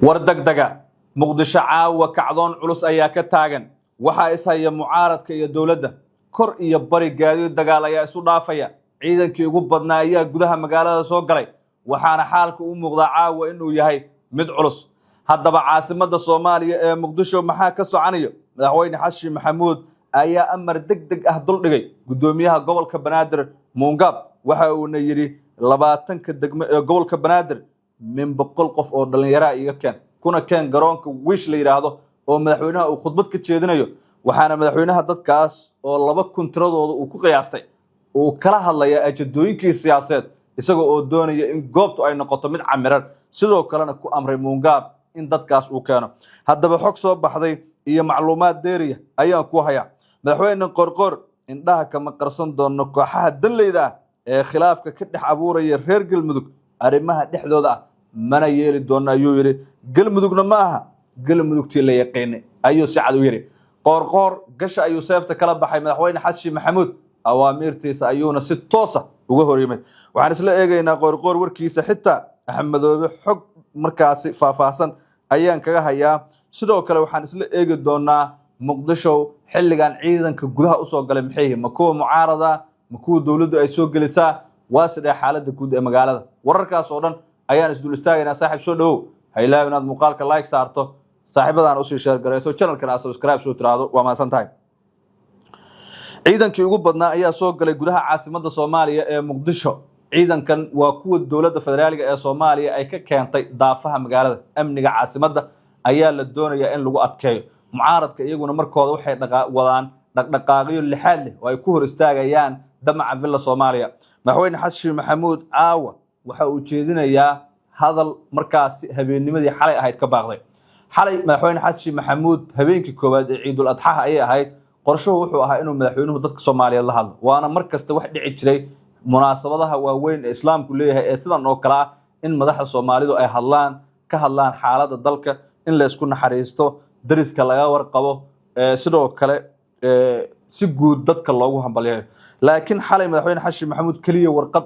War degdega: Muqdisho caawa kacdoon culus ayaa ka taagan. Waxaa ishaya mucaaradka iyo dowladda. Kor iyo bari gaadiid dagaal ayaa isu dhaafaya. Ciidankii ugu badnaa ayaa gudaha magaalada soo galay, waxaana xaalka u muuqdaa caawa inuu yahay mid culus. Haddaba, caasimadda Soomaaliya ee Muqdisho maxaa ka soconaya? Madaxweyne Xasan Maxamuud ayaa amar deg deg ah duldhigay guddoomiyaha gobolka Banaadir Muungaab. Waxa uuna yidhi: 20-ka degmo ee gobolka Banaadir min 100 qof oo dhallinyaraha iga keen, kuna keen garoonka Wiish la yidhaahdo oo madaxweynaha uu khudbad ka jeedinayo. Waxaana madaxweynaha dadkaas oo 2000 tiradooda uu ku qiyaastay uu kala hadlayaa ajadooyinkii siyaasadeed, isagoo oo doonaya in goobtu ay noqoto mid camiran. Sidoo kalena ku amray Muungaab in dadkaas uu keeno. Haddaba, xog soo baxday iyo macluumaad dheeriya ayaan ku hayaa. Madaxweyne Qorqor: indhaha kama qarsan doono kooxaha danleyda ah ee khilaafka ka dhex abuuraya reer Galmudug arrimaha dhexdooda ah, mana yeeli doono, ayuu yidhi. Galmudugna ma aha Galmudugtii la yaqiinay, ayuu si cad u yidhi Qoorqoor. Gasha ayuu seefta kala baxay madaxweyne Xasan Maxamuud, awaamiirtiisa ayuuna si toosa uga hor yimid. Waxaan isla eegaynaa Qoorqoor warkiisa, xitaa Axmedoobe xog markaasi faahfaahsan ayaan kaga hayaa. Sidoo kale waxaan isla eegi doonaa Muqdisho xilligan ciidanka gudaha usoo galay maxay yihiin? Ma kuwa mucaarada? Ma kuwa dowladdu ay soo gelisaa? Waa sidee xaaladda guud ee magaalada? Wararkaas oo dhan ayaan isdul istaagaynaa. Saaxiib, soo dhawow. Ha ilaawin inaad muuqaalka like saarto, saaxiibadaan usii share garayso, channelkana aad subscribe soo tiraahdo. Waa mahadsan tahay. Ciidankii ugu badnaa ayaa soo galay gudaha caasimadda Soomaaliya ee Muqdisho. Ciidankan waa kuwa dowladda federaaliga ee Soomaaliya ay ka keentay daafaha magaalada. Amniga caasimadda ayaa la doonayaa in lagu adkeeyo. Mucaaradka iyaguna markooda waxay wadaan dhaqdhaqaaqyo lixaad leh oo ay ku hor istaagayaan damaca Villa Soomaaliya. Madaxweyne Xasan Sheekh Maxamuud caawa waxa uu jeedinayaa hadal markaasi habeennimadii xalay ahayd ka baaqday. Xalay madaxweyne Xasan Sheekh Maxamuud, habeenkii koowaad ee Ciidul Adxaha ayay ahayd, qorshuhu wuxuu ahaa inuu madaxweynuhu dadka Soomaaliyeed la hadlo. Waana mar kasta wax dhici jiray munaasabadaha waaweyn ee Islaamku leeyahay ee sidan oo kale ah in madaxda Soomaalidu ay hadlaan, ka hadlaan xaaladda dalka, in laysku naxariisto, dariska laga warqabo, sidoo kale si guud dadka loogu hambalyayo. Laakiin xalay madaxweyne Xasan Sheekh Maxamuud keliya warqad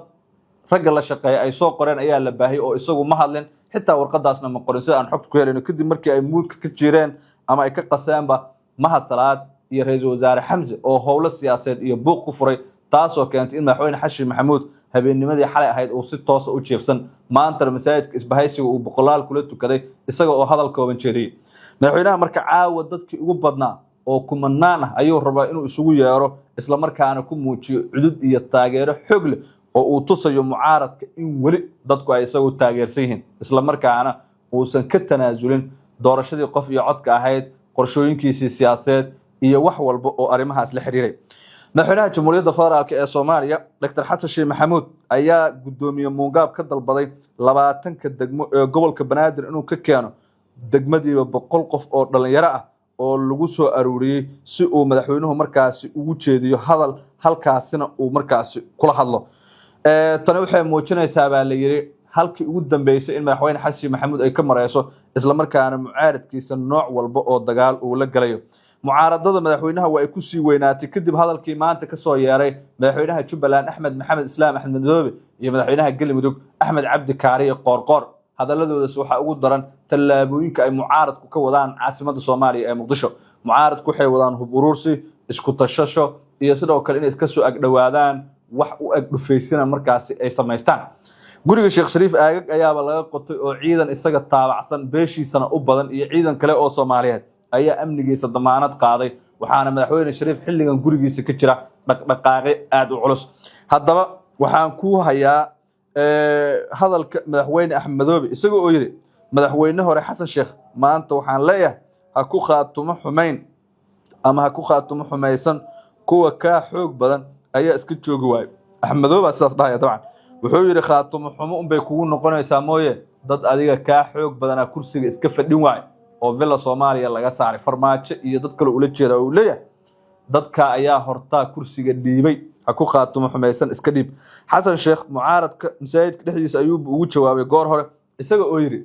ragga la shaqeeya ay soo qoreen ayaa la baahiyey, oo isagu ma hadlin, xitaa warqadaasna ma qorin, sida aan xogta ku helayno, kadib markii ay muudka ka jireen ama ay ka qaseenba Mahad Salaad iyo ra-iisul wasaare Xamse oo howlo siyaasadeed iyo buuq ku furay, taasoo keentay in madaxweyne Xasan Sheekh Maxamuud habeennimadii xalay ahayd uu si toosa u jiefsan. Maantana masaajidka Isbahaysiga uu boqolaal kula tukaday, isaga oo hadal kooban jeediyey madaxweynaha. Marka caawa dadkii ugu badnaa oo kumanaan ah ayuu rabaa inuu isugu yeero, islamarkaana ku muujiyo cudud iyo taageero xoog leh oo uu tusayo mucaaradka in weli dadku ay isagu taageersan yihiin, islamarkaana uusan ka tanaasulin doorashadii qof iyo codka ahayd, qorshooyinkiisii siyaasadeed iyo wax walba oo arrimahaas la xiriiray. Madaxweynaha Jamhuuriyadda Federaalk ee Soomaaliya, Dr Xasan Sheekh Maxamuud, ayaa guddoomiye Muungaab ka dalbaday 20-ka degmo ee gobolka Banaadir inuu ka keeno degmadiiba 100 qof oo dhallinyaro ah oo lagu soo aruuriyey, si uu madaxweynuhu markaasi ugu jeediyo hadal, halkaasina uu markaasi kula hadlo. Tani waxay muujinaysaa, baa la yidhi, halkii ugu dambeysay in madaxweyne Xasan Sheekh Maxamuud ay ka mareyso, islamarkaana mucaaradkiisa nooc walba oo dagaal uu la galayo. Mucaaradada madaxweynaha waa ay kusii weynaatay kadib hadalkii maanta kasoo yeeray madaxweynaha Jubbaland Axmed Maxamed Islaam Axmed Madoobe iyo madaxweynaha Galmudug Axmed Cabdi Kaariye Qoorqoor. Hadaladoodas waxaa ugu daran tallaabooyinka ay mucaaradku ka wadaan caasimadda Soomaaliya ee Muqdisho. Mucaaradku waxay wadaan hub uruursi, isku tashasho iyo sidoo kale inay iska soo agdhowaadaan, wax u eg dhufaysina markaasi ay samaystaan. Guriga Sheekh Shariif aagag ayaaba laga qotay oo ciidan isaga taabacsan, beeshiisana u badan, iyo ciidan kale oo Soomaaliyeed ayaa amnigiisa damaanad qaaday. Waxaana madaxweyne Shariif xilligan gurigiisa ka jira dhaqdhaqaaqyo aada u culus. Haddaba, waxaan kuu hayaa hadalka madaxweyne Axmed Madoobe, isagoo oo yidhi: "Madaxweyne hore Xasan Sheekh maanta waxaan leeyahay, ha ku khaatumo xumayn ama ha ku khaatumo xumaysan. Kuwa kaa xoog badan ayaa iska joogi waayo." Axmed Madoobe baa sidaas dhahaya. Dabcan wuxuu yidhi: khaatumo xumo unbay kugu noqonaysaa mooye, dad adiga kaa xoog badanaa kursiga iska fadhin waayo oo Villa Soomaaliya laga saaray. Farmaajo iyo dad kale ula jeeda oo uu leeyahay dadka ayaa hortaa kursiga dhiibay. Ha ku khaatumo xumaysan, iska dhiib. Xasan Sheekh mucaaradka masaajidka dhexdiisa ayuubu ugu jawaabay goor hore, isaga oo yidhi: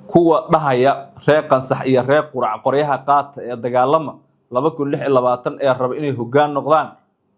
"Kuwa dhahaya reer Qansax iyo reer Qurac qoryaha qaata ee dagaalama 2026 ee raba inay hoggaan noqdaan,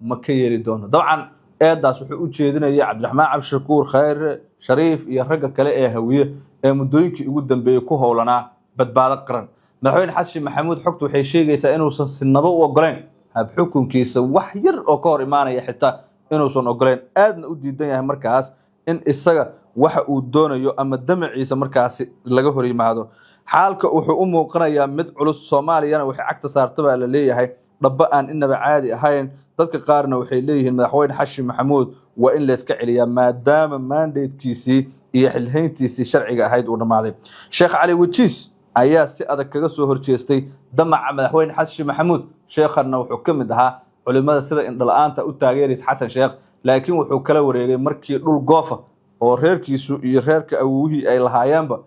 ma ka yeeli doono." Dabcan Eedaas wuxuu u jeedinayay Cabdiraxmaan Cabdishakuur, Khayre, Shariif iyo ragga kale ee Hawiye ee muddooyinkii ugu dambeeyey ku howlanaa Badbaado Qaran. Madaxweyne Xasan Sheekh Maxamuud, xogtu waxay sheegaysaa inuusan sinaba u ogoleyn habxukunkiisa wax yar oo ka hor imaanaya, xitaa inuusan ogoleyn, aadna u diidan yahay markaas in isaga waxa uu doonayo ama damaciisa markaasi laga hor yimaado. Xaalka wuxuu u muuqanayaa mid culus. Soomaaliyana waxay cagta saarta baa la leeyahay dhaba aan inaba caadi ahayn. Dadka qaarna waxay leeyihiin Madaxweyne Xasan Maxamuud waa in layska celiyaa, maadaama mandatekiisii iyo xilhayntiisii sharciga ahayd uu dhammaaday. Sheekh Cali Wajiis ayaa si adag kaga soo horjeestay damaca Madaxweyne Xasan Maxamuud. Sheekhanna wuxuu ka mid ahaa culimada sida indhala-aanta u taageeraysa Xasan Sheekh, laakiin wuxuu kala wareegay markii dhul goofa oo reerkiisu iyo reerka awowihii ay lahaayeenba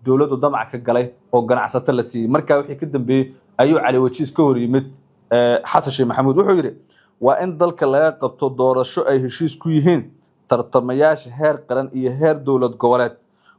dowladdu damac ka galay oo ganacsato la siiyey. Markaa wixii ka dambeeyey ayuu Cali Wajiis ka hor yimid Xasan Sheekh Maxamuud. Wuxuu yidhi: "Waa in dalka laga qabto doorasho ay heshiis ku yihiin tartamayaasha heer qaran iyo heer dowlad goboleed.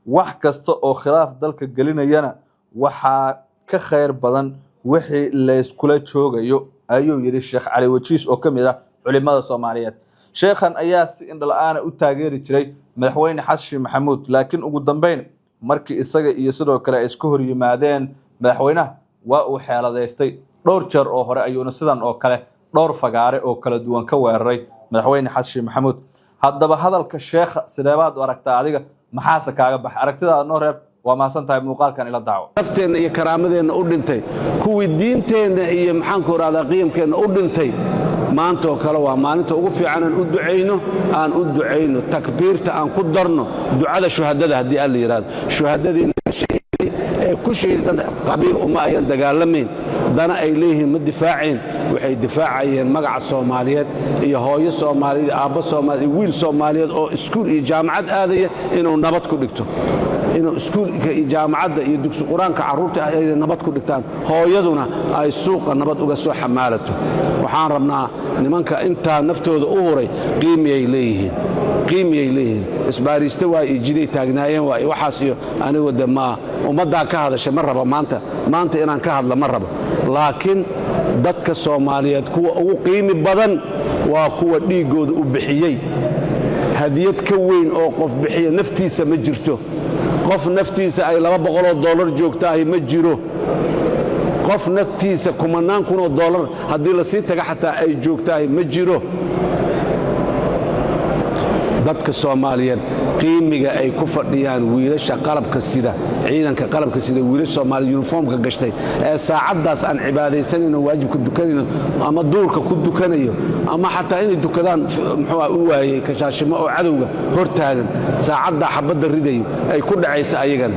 Wax kasta oo khilaaf dalka gelinayana waxaa ka khayr badan wixii layskula joogayo," ayuu yidhi Sheekh Cali Wajiis oo ka mid ah culimada Soomaaliyeed. Sheekhan ayaa si indhala-aana u taageeri jiray Madaxweyne Xasan Sheekh Maxamuud, laakiin ugu dambeyn markii isaga iyo sidoo kale ay iska hor yimaadeen madaxweynaha, waa uu xeeladaystay. Dhowr jeer oo hore ayuuna sidan oo kale dhowr fagaare oo kala duwan ka weeraray Madaxweyne Xasan Sheekh Maxamuud. Haddaba hadalka sheekha sideebaad u aragtaa adiga? Maxaase kaaga baxay? Aragtidaada noo reeb. Waa mahadsan tahay. Muuqaalkan ila daawo. Nafteenna iyo karaamadeenna u dhintay, kuwii diinteenna iyo maxaanku rahdaa qiyamkeenna u dhintay, maantaoo kale waa maalinta ugu fiican aan u ducayno. Aan u ducayno, takbiirta aan ku darno ducada shuhadada, haddii Alla yidhahdo. Shuhadadii ee ku shahiidan qabiil uma ayan dagaalamayn, dana ay leeyihiin ma difaaceen. Waxay difaacayeen magaca Soomaaliyeed iyo hooyo Soomaaliyeed, aabbo Soomaaliyeed iyo wiil Soomaaliyeed oo iskuul iyo jaamacad aadaya inuu nabad ku dhigto, inuu iskuulka iyo jaamacadda iyo dugsi qur-aanka carruurta ay nabad ku dhigtaan, hooyaduna ay suuqa nabad uga soo xamaalato. Waxaan rabnaa nimanka intaa naftooda u huray qiimiyay leeyihiin, qiimiyay leeyihiin. Isbaariiste waay iyo jiday taagnaayeen waay, waxaas iyo anigu de ma ummaddaa ka hadashay ma raba maanta inaan ka hadla ma rabo, laakiin dadka Soomaaliyeed kuwa ugu qiimi badan waa kuwa dhiiggooda u bixiyey. Hadiyad ka weyn oo qof bixiya naftiisa ma jirto. Qof naftiisa ay $200 joogtaahi ma jiro. Qof naftiisa kumannaan kunoo dollar haddii la sii taga xataa ay joogtaahi ma jiro. Dadka Soomaaliyeed qiimiga ay ku fadhiyaan wiilasha qalabka sida, ciidanka qalabka sida, wiilasha Soomaaliya yuniformka gashtay ee saacaddaas aan cibaadaysanayno, waajibka dukanayno ama duurka ku dukanayo ama xataa inay dukadaan muxuu u waayey kashaashimo oo cadowga hor taagan, saacaddaa xabadda ridayo ay ku dhacaysa, ayagana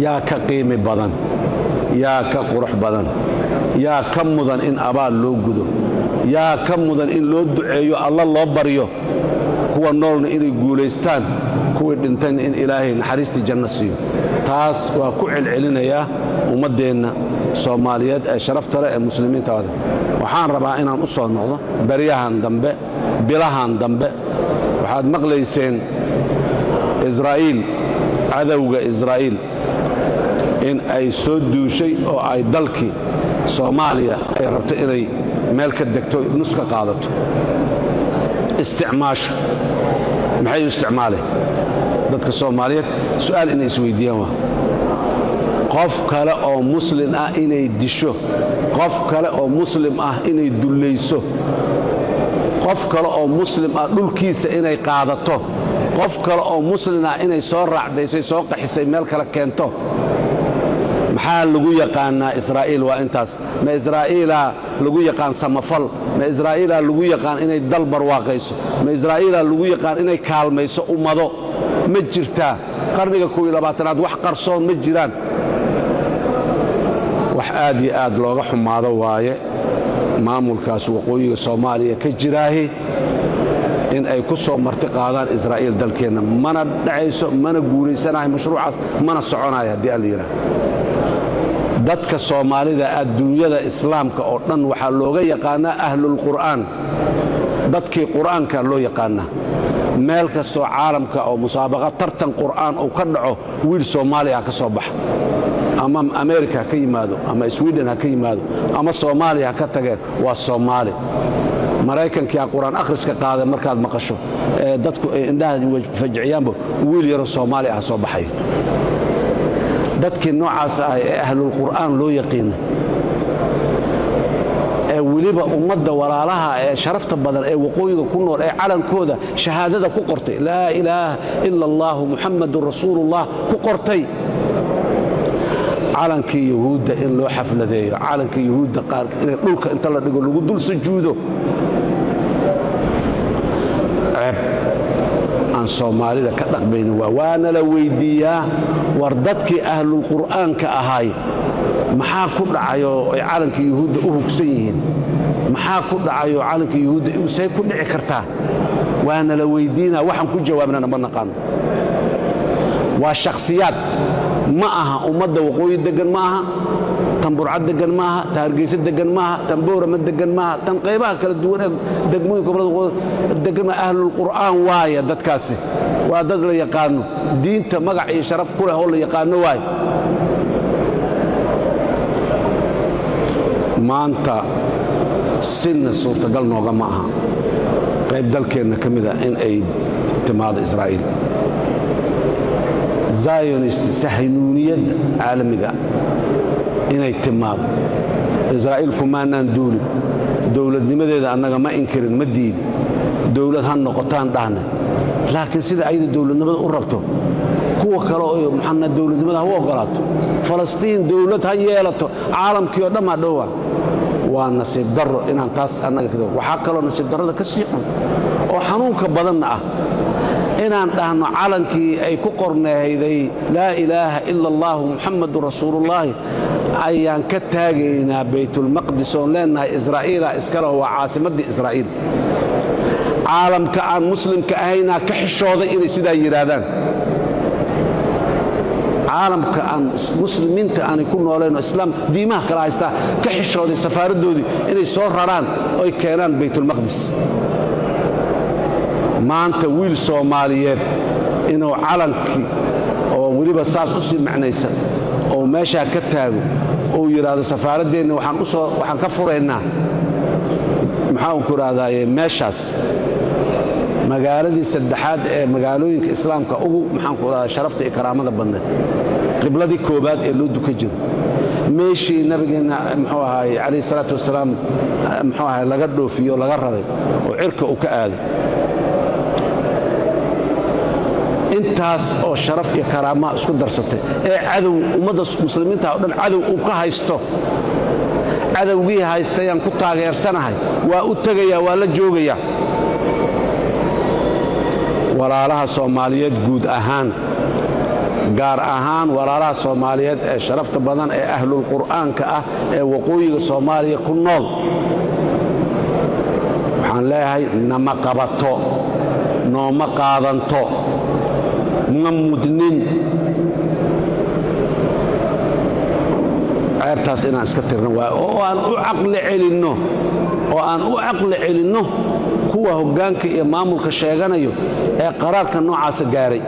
yaa ka qiimi badan? Yaa ka qurux badan? Yaa ka mudan in abaal loo gudo? Yaa ka mudan in loo duceeyo, Alla loo baryo, kuwa noolna inay guulaystaan, kuwii dhintayna in Ilaahay naxariistii janno siiyo? Taas waa ku celcelinayaa ummaddeenna Soomaaliyeed ee sharafta leh ee muslimiinta. Waxaan rabaa inaan u soo noqdo baryahan dambe, bilahan dambe waxaad maqlayseen Israa'iil, cadowga Israa'iil, in ay soo duushay oo ay dalkii Soomaaliya ay rabto inay meel ka degto, nus ka qaadato, isticmaasho. Maxay u isticmaaleen? Dadka Soomaaliyeed su'aal inay isweydiiyaan waa qof kale oo muslim ah inay disho, qof kale oo muslim ah inay dullayso, qof kale oo muslim ah dhulkiisa inay qaadato, qof kale oo muslim ah inay soo raacdaysay, soo qaxisay, meel kale keento. Maxaa lagu yaqaanaa Israa'iil? Waa intaas. Ma Israa'iilaa lagu yaqaan samafal? Ma Israa'iilaa lagu yaqaan inay dal barwaaqayso? Ma Israa'iilaa lagu yaqaan inay kaalmayso ummado? Ma jirtaa qarniga 21aad wax qarsoon ma jiraan. Wax aad iyo aad looga xumaado waaye maamulkaas waqooyiga Soomaaliya ka jiraahi in ay ku soo marti qaadaan Israa'iil dalkeenna. Mana dhacayso, mana guulaysanahay mashruucaas, mana soconayo haddii Alla yidhaah. Dadka Soomaalida adduunyada Islaamka oo dhan waxaa looga yaqaanaa ahlulqur'aan, dadkii Qur'aanka loo yaqaanaa. Meel kastoo caalamka oo musaabaqa tartan Qur'aan uu ka dhaco, wiil Soomaali ah ka soo baxa, ama Amerika ha ka yimaado ama Sweden ha ka yimaado ama Soomaaliya ha ka tageen, waa Soomaali. Maraykankiia Qur-aan akhriska qaaday markaad maqasho ee dadku ay indhaha fajiciyaanba, wiil yaroo Soomaali ah soo baxay. Dadkii noocaas ah ee ahlulqur'aan loo yaqiina, ee weliba ummadda walaalaha ee sharafta badan ee waqooyiga ku nool, ee calankooda shahaadada ku qortay, "Laa ilaaha ila Allaahu, Muxamadun rasuulullah" ku qortay, calankii Yuhuudda in loo xafladeeyo, calanka Yuhuudda qaar inay dhulka inta la dhigo lagu dul sujuudo, ceeb aan Soomaalida ka dhaqmaynin waa. Waana la weyddiiyaa: war dadkii ahlulqur'aanka ahaay maxaa ku dhacayoo ay calanka Yuhuudda u hugsan yihiin? Maxaa ku dhacayoo calanka Yuhuudda say ku dhici kartaa? Waana la weyddiinaa. Waxaan ku jawaabnana ma naqaano. Waa shakhsiyaad, ma aha ummadda waqooyi deggan, ma aha tan Burcad deggan, ma aha tan Hargeysa deggan, ma aha tan Boorama deggan, ma aha tan qaybaha kala duwan ee degmooyinka gobolada deggan. Ma ahlulqur'aan waaya. Dadkaasi waa dad la yaqaano, diinta magac iyo sharaf ku leh oo la yaqaano waaye. Maanta sinna suurtagal nooga ma aha qayb dalkeenna ka mida in ay timaado Israa'iil, Zionist, sahnuuniyadda caalamiga inay timaado. Israa'iil kumaanaan duulin, dowladnimadeeda annaga ma inkirin, ma diidin, dowlad ha noqotaan dhahna, laakiin sida ayada dowladnimada u rabto kuwa kale oo maxana dowladnimada ha u ogolaato, Falastiin dowlad ha yeelato, caalamkii oo dhan ha dhowaa. Waa nasiib darro inaan taas annaga. Waxaa kaloo nasiib darrada ka sii xun oo xanuunka badanna ah inaan dhahno calankii ay ku qorneehayday "Laa ilaaha ila Allaahu, Muxamadun rasuulullaahi" ayaan ka taagaynaa Baytulmaqdis, oon leennahay Israa'iila iskaleho, waa caasimaddii Israa'iil. Caalamka aan Muslimka ahaynaa ka xishooday inay sidaa yidhaahdaan. Caalamka aan Muslimiinta aanay ku nooleen oo Islaam diimaha kala haystaa ka xishooday safaaraddoodii inay soo raraan oy keenaan Baytulmaqdis. Maanta wiil Soomaaliyeed inuu calankii oo weliba saas u sii macnaysan oo meeshaa ka taago ou yidhaahdo safaaraddeenna waxaan ka furaynaa, maxaan ku idhahdaaye, meeshaas, magaaladii saddexaad ee magaalooyinka Islaamka ugu, maxaan ku idhahdaa, sharafta iyo karaamada badneed, qibladii koobaad ee loo dukan jiro, meeshii Nabigeenna, muxuu ahaay, calayhi salaatu wasalaam, muxuu ahaay, laga dhoofiyo, laga raray oo cirka uu ka aaday, intaas oo sharaf iyo karaamaa isku darsatay ee cadow ummadda Muslimiinta o dhan cadow uu ka haysto, cadowgii haystayaan ku taageersanahay, waa u tegayaa, waa la joogayaa. Walaalaha Soomaaliyeed guud ahaan, gaar ahaan walaalaha Soomaaliyeed ee sharafta badan ee ahlulqur'aanka ah ee waqooyiga Soomaaliya ku nool, waxaan leeyahay: nama qabato, nooma qaadanto, ma mudnin. Ceebtaas inaan iska tirno waay, oo aan u caqli celinno, oo aan u caqli celinno kuwa hoggaanka iyo maamulka sheeganayo ee qaraarka noocaasa gaaray.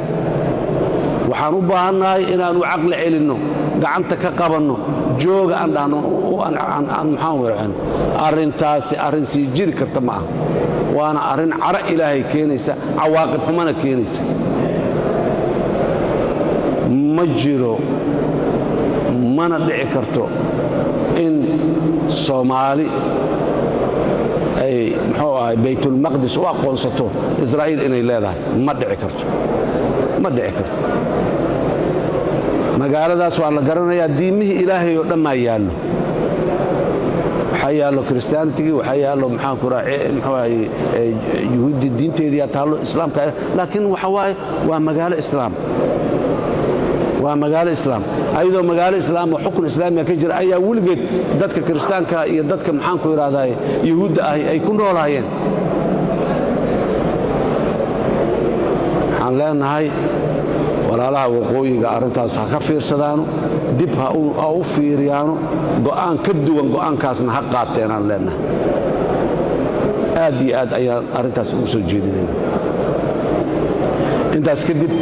Waxaan u baahannahay inaan u caqli celinno, gacanta ka qabanno, jooga aan dhahno. Maxaan arrintaasi arrin sii jiri karta ma ah, waana arrin caro Ilaahay keenaysa, cawaaqib xumana keenaysa. Ma jiro, mana dhici karto in Soomaali ay, muxuu ahay, Baytulmaqdis u aqoonsato Israa'iil inay leedahay. Ma dhici karto, ma dhici karto. Magaaladaas waa la garanayaa, diimihii Ilaahay oo dhammaa yaallo. Waxaa yaallo Christianity-gii, waxaa yaallo, maxaan ku muxuu ahay, Yuhuuddi diinteediyaa taallo, Islaamka, laakiin waxa waaye waa magaalo Islaam, waa magaalo Islaam. Ayadoo magaalo Islaam oo xukun Islaamiga ka jira ayaa weligeed dadka Kiristaanka iyo dadka, maxaan ku idhahdaa, Yuhuudda ahi ay ku noolaayeen. Waxaan leenahay walaalaha waqooyiga arrintaas ha ka fiirsadaano, dib ha u fiiriyaano, go'aan ka duwan go'aankaasna ha qaateenaan leenahay. Aad iyo aad ayaan arrintaas ugu soo jeedinayna. Intaas kadib,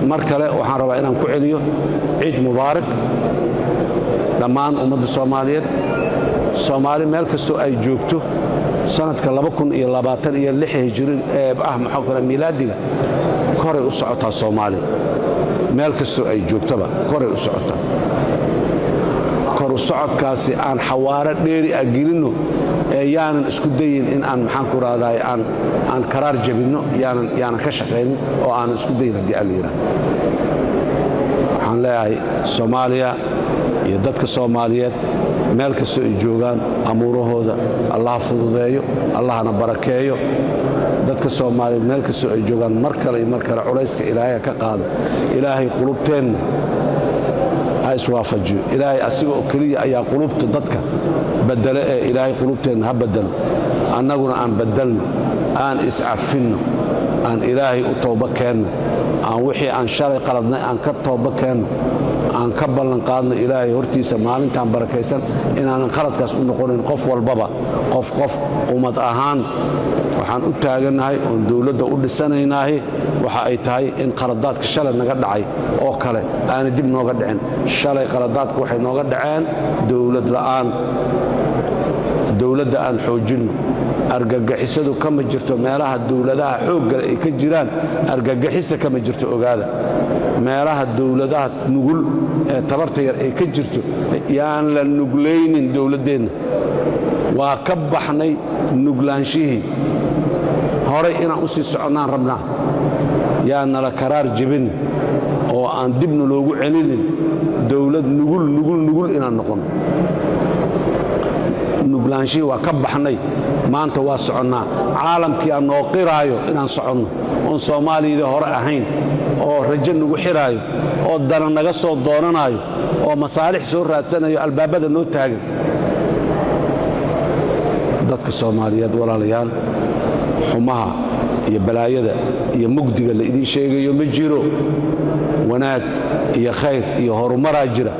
mar kale waxaan rabaa inaan ku celiyo ciid mubaarak dhammaan ummadda Soomaaliyeed. Soomaali meel kastoo ay joogto, Sanadka 2026 hijri ee ah, maxaa kale, miilaadiga, koray u socotaa Soomaaliya. Meel kastoo ay joogtaba koray u socotaa. Koru socodkaasi aan xawaaro dheeri ah gelinno ee yaanan isku dayin in aan, maxaan ku rahdaay, aan karaar jabinno, yaanan ka shaqaynin oo aanan isku dayin haddii Alla yidhaah. Waxaan leeyahay Soomaaliya iyo dadka Soomaaliyeed meel kastoo ay joogaan, amuurahooda Allaha fududeeyo, Allahana barakeeyo. Dadka Soomaaliyeed meel kastoo ay joogaan, mar kale iyo mar kale, culayska Ilaahay ha ka qaado. Ilaahay qulubteenna ha iswaafajiyo. Ilaahay asiga oo keliya ayaa qulubta dadka badelo ee Ilaahay qulubteenna ha bedelo, annaguna aan bedelno, aan iscafinno, aan Ilaahay u tooba keenno, aan wixii aan shalay qaladnay aan ka tooba keenno, aan ka ballan qaadno Ilaahay hortiisa maalintaan barakaysan inaanan qaladkaas u noqonayn. Qof walbaba, qof qof, ummad ahaan, waxaan u taagannahay oon dowladda u dhisanaynaahi waxa ay tahay in qaladaadka shalay naga dhacay oo kale aanay dib nooga dhicin. Shalay qaladaadku waxay nooga dhaceen dowlad la'aan. Dowladda aan xoojinno. Argagixisadu kama jirto meelaha dowladaha xooggale ay ka jiraan. Argagixisa kama jirto, ogaada. Meelaha dowladaha nugul ee tabarta yar ay ka jirto. Yaan la nuglaynin dowladdeenna. Waa ka baxnay nuglaanshihii horay, inaan u sii soconnaan rabnaa. Yaan nala karaar jebinin oo aan dibna loogu celinin dowlad nugul, nugul, nugul inaan noqono. Nuglaanshihii waa ka baxnay, maanta waa soconnaa. Caalamkii aan noo qiraayo inaan soconno oon Soomaaliyadii hore ahayn, oo rajo nagu xiraayo, oo dana naga soo doonanayo, oo masaalix soo raadsanayo, albaabada noo taagan. Dadka Soomaaliyeed, walaalayaal, xumaha iyo balaayada iyo mugdiga la idiin sheegayo ma jiro. Wanaag iyo khayr iyo horumaraa jira.